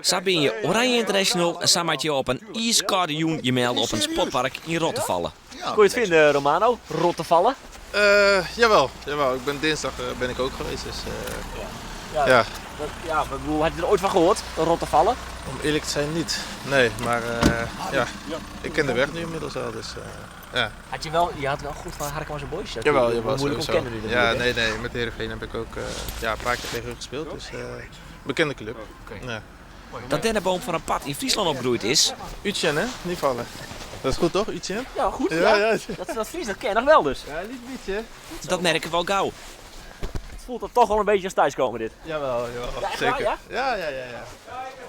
Sa binne je Oranje International en sa moatte je op in iiskâlde jûn je melde op in sportpark yn Rottefalle. Koe je it fine, Romano? Rottefalle? Jawel, jawel. Ik ben dinsdag ben ik ook geweest, dus ja. Ja, had je er ooit van gehoord, Rottefalle? Om eerlijk te zijn niet, nee. Maar ja, ik ken de weg nu inmiddels wel, dus ja. Had je wel, je had wel goed van Harkemase Boys? Dat Jawel, jawel, moeilijk sowieso. ontkennen nu Ja, natuurlijk, hè? nee, nee. Met Heerenveen heb ik ook ja, een paar keer tegen hun gespeeld, dus bekende club. Ja. Dat Denneboom foar in part yn Fryslân opgroeid is. Utjen, hè? Niet vallen. Dat is goed, toch, Utjen? Ja, goed. Ja, ja. ja. Dat Fries, dat ken je nog wel dus. Ja, een lief beetje. Dat merken we al gau. Het voelt dan toch wel een beetje als thuiskomen dit. Jawel, jawel. Ja, echt waar, Zeker. ja? Ja, ja, ja, ja.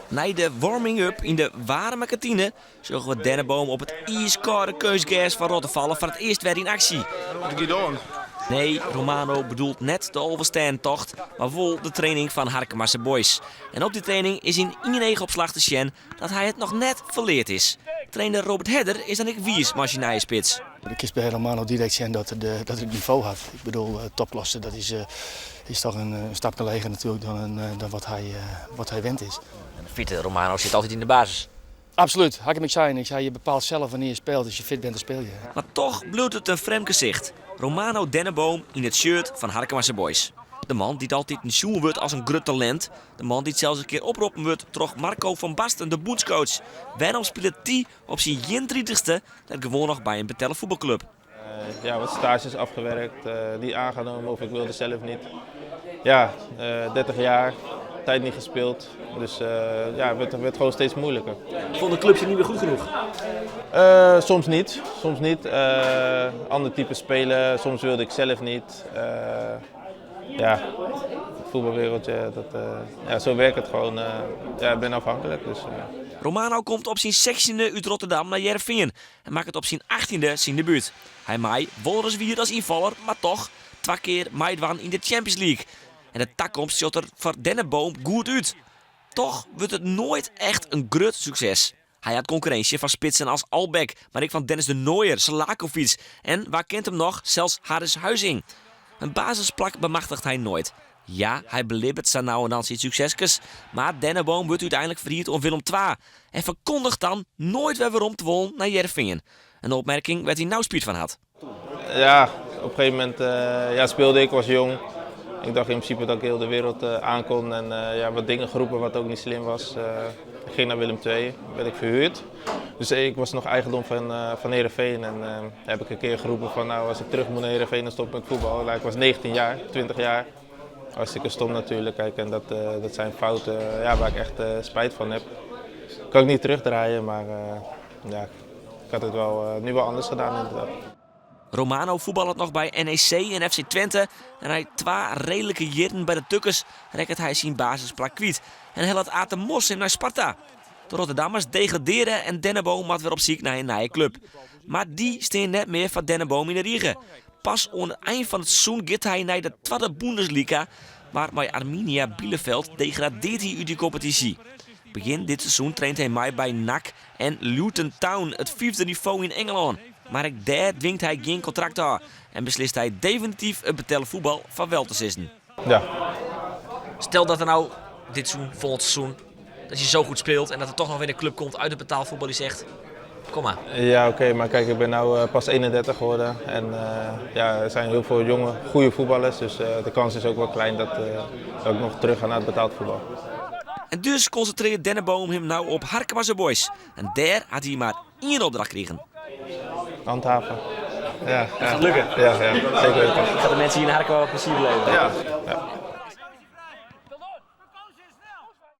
Nei de warming-up yn de waarme kantine sjogge we Denneboom op it iiskâlde keunstgers fan Rottefalle foar it earst wer yn aksje. De Guidon. Nee, Romano bedoelt net de Alvestêdetocht, mar wol de training fan Harkemase Boys. En op dy training is yn ien eachopslach te sjen dat hy it noch net ferleard is. Trainer Robert Herder is dan ek wiis mei syn nije spits. Do kinst by Romano direkt sjen dat er dat er it nivo hat. Ik bedoel, topklasse, dat is is toch in stapke leger natuerlik dan wat hy wend is. En de fitte Romano sit altyd yn de basis. Absoluut, ha ik him ek sein. Ik sei, je bepaalt zelf wannear je speelt. As je fit bent, dan speel je. Mar toch bliuwt it in frjemd gesicht. Romano Denneboom yn it shirt fan Harkemase Boys. De man dy't altiten sjoen wurdt as in grut talint. De man dy't sels in kear oproppen wurdt troch Marco van Basten, de bûnscoach. Wêrom spilet dy op syn ienentritichste net gewoan noch by in betelle fuotbalklup? Ja, wat stages afgewerkt, niet aangenomen of ik wilde zelf niet. Ja, 30 jaar, tijd niet gespeeld. Dus ja, het werd gewoon steeds moeilijker. Vond de club je niet meer goed genoeg? Soms niet, soms niet. Ander type spelen, soms wilde ik zelf niet. Ja, het voetbalwereldje, dat, ja, zo werkt het gewoon. Ja, ik ben afhankelijk. Dus. Romano komt op syn sechstjinde út Rotterdam nei Hearrenfean en makket op syn achttjinde syn debút. Hy mei wolris as ynfaller, mar toch twa kear meidwaan yn de Champions League. En de takomst sjocht der foar Denneboom goed út. Toch wurdt it noait echt in grut sukses. Hy hat konkurrinsje fan spitsen as Allbäck, mar ek fan Dennis de Nooijer, Selakovic en, wa kent him noch, sels Harris Huizing. In basisplak bemachtiget hy noait. Ja, hy belibbet sa no en dan syn sukseskes, mar Denneboom wurdt úteinlik ferhierd oan Willem II en ferkondiget dan noait wer werom te wollen nei Hearrenfean. In opmerking wêr't hy no spyt fan hat. Ja, op een gegeven moment ja, speelde ik, was jong. Ik dacht in principe dat ik heel de wereld aankon en ja, wat dingen geroepen wat ook niet slim was. Ik ging naar Willem II, werd ik verhuurd. Dus ik was nog eigendom van Heerenveen en heb ik een keer geroepen van nou, als ik terug moet naar Heerenveen dan stop ik met voetbal. Nou, ik was 19 jaar, 20 jaar. Hartstikke stom natuurlijk. Kijk, en dat zijn fouten, ja, waar ik echt spijt van heb. Kan ik niet terugdraaien, maar ja, ik had het wel, nu wel anders gedaan inderdaad. Romano fuotballet noch by NEC en FC Twente. En nei twa reedlike jierren by de Tukkers rekket hy syn basisplak kwyt. En hellet Aad de Mos him nei Sparta. De Rotterdammers degradearje en Denneboom moat wer op syk nei in nije klup. Mar dy stean net mear foar Denneboom yn de rige. Pas oan it ein fan it seizoen giet hy nei de twadde Bundesliga, mar mei Arminia Bielefeld degradearret hy út dy kompetysje. Begjin dit seizoen traint hy mei by NAC en Luton Town, it fiifde nivo yn Ingelân. Mar ek dêr dwingt hy gjin kontrakt ôf en beslist hy definityf it betelle fuotbal farwel te sizzen. Ja. Stel dat er no dit seizoen, folgjend seizoen, dat je zo goed speelt en dat er toch nog weer een club komt uit het betaald voetbal die zegt, kom maar. Ja, oké, maar kijk, ik ben nu pas 31 geworden en ja, er zijn heel veel jonge, goede voetballers, dus de kans is ook wel klein dat ik nog terug ga naar het betaald voetbal. En dus konsintrearret Denneboom him no op Harkemase Boys. En dêr hat hy mar ien opdracht krigen. Handhaven. Ja, Dat gaat lukken. Ja, ja, zeker weten. Gaat de mensen hier in Harkema wat plezier beleven. Ja, ja.